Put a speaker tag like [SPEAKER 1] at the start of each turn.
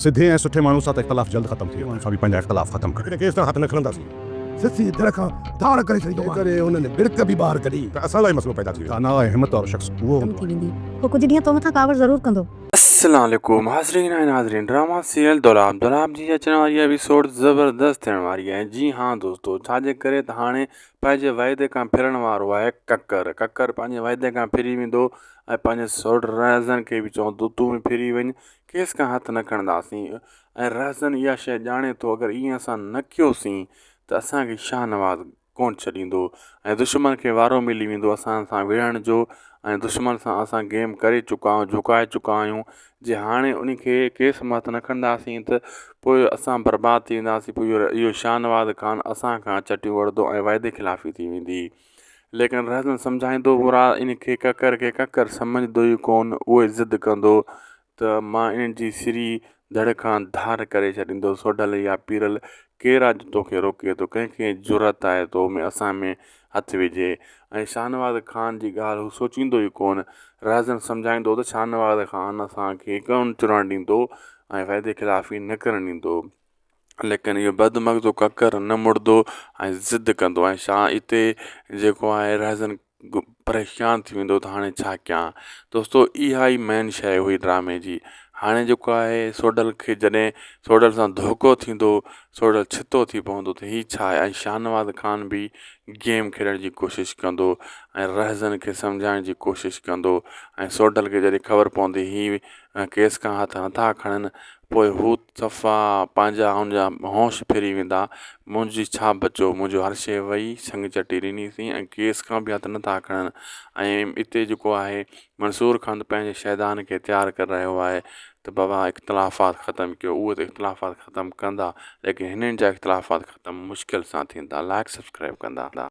[SPEAKER 1] سڌي ۽ سٺي ماڻهو سان ته اختلاف جلد ختم ٿي ويندو. سان به پنهنجا اختلاف ختم ڪري. ڪيس تان هٿ نه کڻنداسين.
[SPEAKER 2] سسي ڌڙ کان ڌار ڪري ڇڏيندومانء.
[SPEAKER 1] جيڪڏهن
[SPEAKER 2] هنن ٻڙڪ به ٻاهر ڪڍي.
[SPEAKER 1] ته اسان لاء مسئلو پيدا ٿي ويندو. داناء ۽ همت وارو شخص اهو
[SPEAKER 3] ختم
[SPEAKER 1] هوندو
[SPEAKER 3] ٿي
[SPEAKER 1] آهي.
[SPEAKER 3] ويندي. هو ڪجهه ڏينهن تو مٿان ڪاوڙ ضرور ڪندو.
[SPEAKER 4] السلام عليڪم حاضرين ۽ ناظرين ڊراما سيريل دولاب دولاب جي اچڻ واري ايپيسوڊ زبردست ٿيڻ واري آهي جي ها دوستو ڇا جي ڪري ته هاڻي پنهنجي وعدي کان ڦرڻ وارو آهي ڪڪر ڪڪر پنهنجي وعدي کان ڦري ويندو ۽ پنهنجي سوٽ رهزن کي به چوندو تون به ڦري وڃ ڪيس کان هٿ نه کڻنداسين ۽ رهزن اها شيء ڄاڻي ٿو اگر ائين اسان نه ڪيوسين ته اسان کي شاهنواز ڪونه ڇڏيندو ۽ دشمن کي وارو ملي ويندو اسان سان وڙهڻ جو ۽ دشمن سان اسان گيم ڪري چڪا آهيون جهڪائي چڪا آهيون جي هاڻي ان کي ڪيس مان هٿ نه کڻنداسين ته پوء اسان برباد ٿي وينداسين پوء اهو شاهنواز خان اسان کان چٽيون وٺندو ۽ وعدي خلافي ٿي ويندي ليڪن رهزن سمجهائيندو مرا ان کي ڪڪر کي ڪڪر سمجهندو ئي ڪونه اهو ضد ڪندو ته مان انهن جي سري ڌڙ کان ڌار ڪري ڇڏيندو سوڍل يا پيرل ڪير آ جو توکي روڪي ٿو ڪنهن کي جرئت آهي تو ۾ اسان ۾ هٿ وجهي ۽ شاهنواز خان جي ڳالهه هو سوچيندو ئي ڪونه رهزن سمجهائيندو ته شاهنواز خان اسان کي ڪونه چڙهڻ ڏيندو ۽ وعدي خلافي نه ڪرڻ ڏيندو ليڪن اهو بد مغزو ڪڪر نه مڙندو ۽ ضد ڪندو ۽ شاهه اتي جيڪو آهي رهزن پريشان ٿي ويندو ته هاڻي ڇا ڪيان دوستو اها ئي مين شيء هئي ڊرامي جي هاڻي جيڪو آهي سوڍل کي جڏهن سوڍل سان ڌوڪو ٿيندو سوڍل ڇتو ٿي پوندو ته هي ڇا آهي ۽ شاهنواز خان به گيم کيڏڻ جي ڪوشش ڪندو ۽ رهزن کي سمجهائڻ جي ڪوشش ڪندو ۽ سوڍل کي جڏهن خبر پوندي هي ڪيس کان هٿ نٿا کڻن پوء هو صفا پنهنجا هن جا هوش ڦري ويندا. منهنجي ڇا بچو، منهنجو هر شيء وئي، سڱ چٽي ڏنيسين ۽ ڪيس کان به هٿ نه ٿا کڻن ۽ اتي جيڪو آهي منصور خان ته پنهنجي شيدان کي تيار ڪري رهيو آهي ته بابا اختلافات ختم ڪيو اهي ته اختلافات ختم ڪندا ليڪن هنن جا اختلافات ختم مشڪل سان ٿيندا لائڪ سبسڪرائب ڪندا.